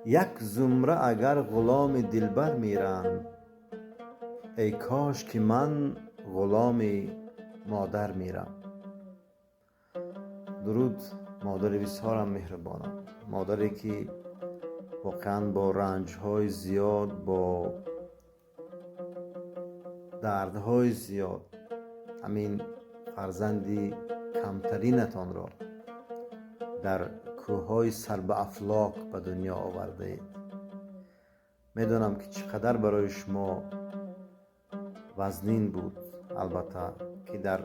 Як зумра агар ғуломи дилбар миранд, эй кош ки ман ғуломи модар мирам. Дуруд, модари бисёрам меҳрубонам, модаре ки воқеан бо ранҷҳои зиёд, бо дардҳои зиёд ҳамин фарзанди камтаринатонро дар кӯҳҳои сарбаафлок ба дунё овардаед. Медонам, ки чӣ қадар барои шумо вазнин буд, албатта, ки дар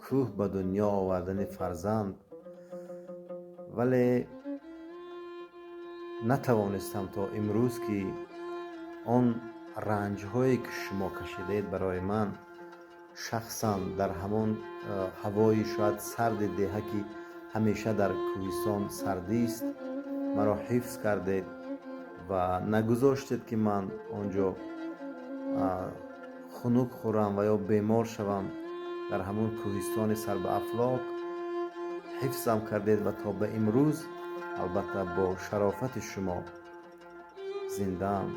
кӯҳ ба дунё овардани фарзанд, вале натавонистам то имрӯз, ки он ранҷҳое, ки шумо кашидаед барои ман шахсан дар ҳамон ҳавои шояд сарди деҳа, ки ҳамеша дар кӯҳистон сардист, маро ҳифз кардед ва нагузоштед, ки ман он ҷо хунук хӯрам ва ё бемор шавам. Дар ҳамон кӯҳистони сарбаафлок ҳифзам кардед ва то ба имрӯз, албатта, бо шарофати шумо зиндаам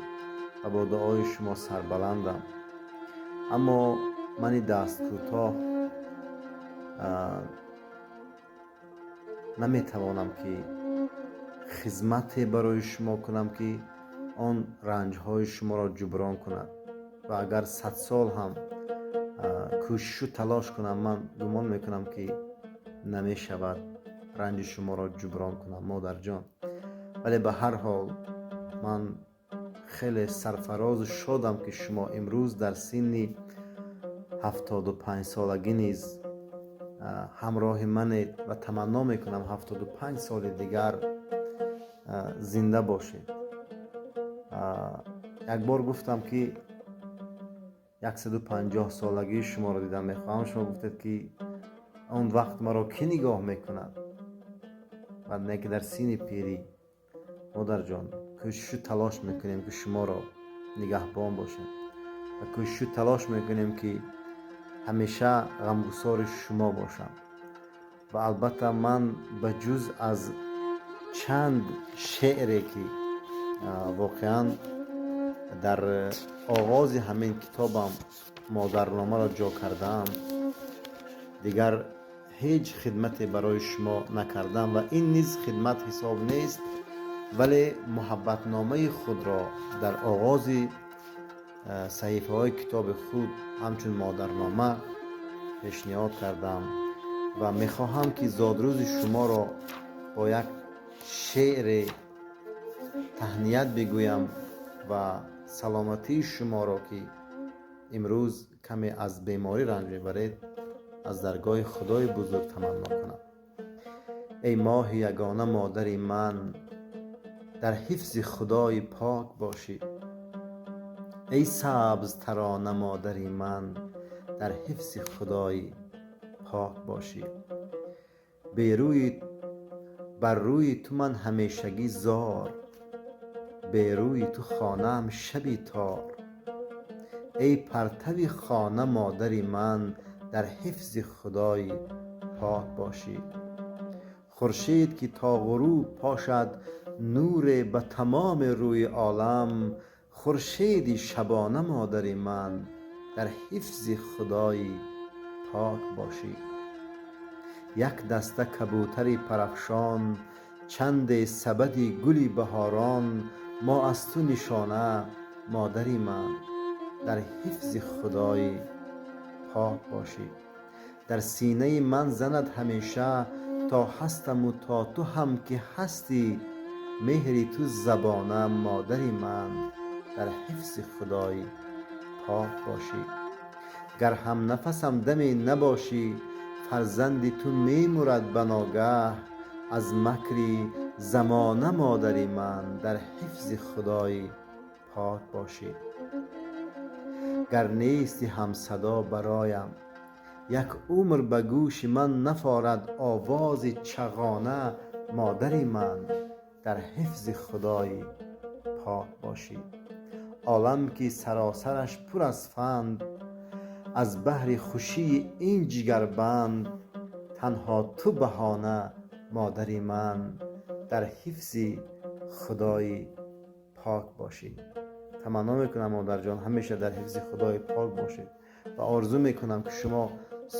ва бо дуои шумо сарбаландам. Аммо мани дасткӯтоҳ наметавонам, ки хизмате барои шумо кунам, ки он ранҷҳои шуморо ҷуброн кунад. Ва агар 100 сол ҳам кӯшишу талош кунам, ман гумон мекунам, ки намешавад ранҷи шуморо ҷуброн кунам, модарҷон. Вале ба ҳар ҳол ман хеле сарфарозу шодам, ки шумо имрӯз дар синни 75-солагӣ низ ҳамроҳи манед ва таманно мекунам, 75 соли дигар зинда бошед. Як бор гуфтам, ки 150-солагии шуморо дидан мехоҳам. Шумо гуфтед, ки он вақт маро кӣ нигоҳ мекунад? Баъд не, ки дар синни пирӣ, модарҷон, кӯшишу талош мекунем, ки шуморо нигаҳбон бошем ва кӯшишу талош мекунем, ки ҳамеша ғамгусори шумо бошам. Ва албатта, ман ба ҷуз аз чанд шеъре, ки воқеан дар оғози ҳамин китобам модарномаро ҷо кардаам, дигар ҳеҷ хидмате барои шумо накардам ва ин низ хидмат ҳисоб нест. Вале муҳаббатномаи худро дар оғози саҳифаҳои китоби худ ҳамчун модарнома пешниҳод кардам ва мехоҳам, ки зодрӯзи шуморо бо як шеъре таҳният бигӯям ва саломатии шуморо, ки имрӯз каме аз беморӣ ранҷ мебаред, аз даргоҳи Худои бузург таманно кунам. Эй моҳи ягона модари ман, дар ҳифзи Худои пок бошӣ. Эй сабз тарона модари ман, дар ҳифзи Худои пок бошӣ. Берӯи бар рӯи ту ман ҳамешагӣ зор, берӯи ту хонаам шаби тор. Эй партави хона модари ман, дар ҳифзи Худои пок бошӣ. Хуршед ки то ғуруб пошад нуре ба тамоми рӯи олам, хуршеди шабона модари ман, дар ҳифзи Худои пок бошӣ. Як даста кабӯтари парафшон, чанде сабади гули баҳорон, мо аз ту нишона, модари ман, дар ҳифзи Худои пок бошӣ. Дар синаи ман занад ҳамеша, то ҳастаму то ту ҳам ки ҳастӣ, меҳри ту забона модари ман, дар ҳифзи Худои пок бошӣ. Гар ҳамнафасам даме набошӣ, фарзанди ту мемурад ба ногаҳ аз макри замона, модари ман, дар ҳифзи Худои пок бошӣ. Гар нести ҳамсадо бароям, як умр ба гӯши ман нафорад овози чағона, модари ман, дар ҳифзи Худои пок бошӣ. Олам ки саросараш пур аз фанд, аз баҳри хушии ин ҷигарбанд, танҳо ту баҳона, модари ман, дар ҳифзи Худои Пок бошӣ. Таманно мекунам, модарҷон, ҳамеша дар ҳифзи Худои Пок бошед ва орзу мекунам, ки шумо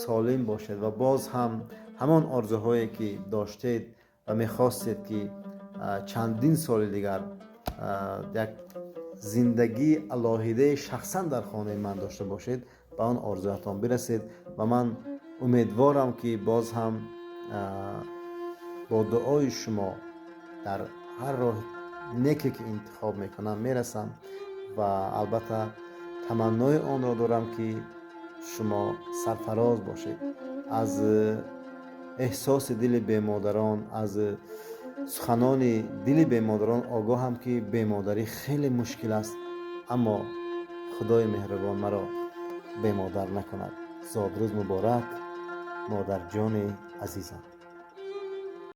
солим бошед ва боз ҳам ҳамон орзуҳое, ки доштед ва мехостед, ки чандин соли дигар як зиндагии алоҳидаи шахсан дар хонаи ман дошта бошед, ба он орзуятон бирасед. Ва ман умедворам, ки боз ҳам бо дуои шумо дар ҳар роҳ неке, ки интихоб мекунам, мерасам ва албатта таманнои онро дорам, ки шумо сарфароз бошед. Аз эҳсоси дили бемодарон, аз суханони дили бемодарон огоҳам, ки бемодарӣ хеле мушкил аст, аммо Худои меҳрубон маро бемодар накунад. Зодрӯз муборак, модарҷони азизам.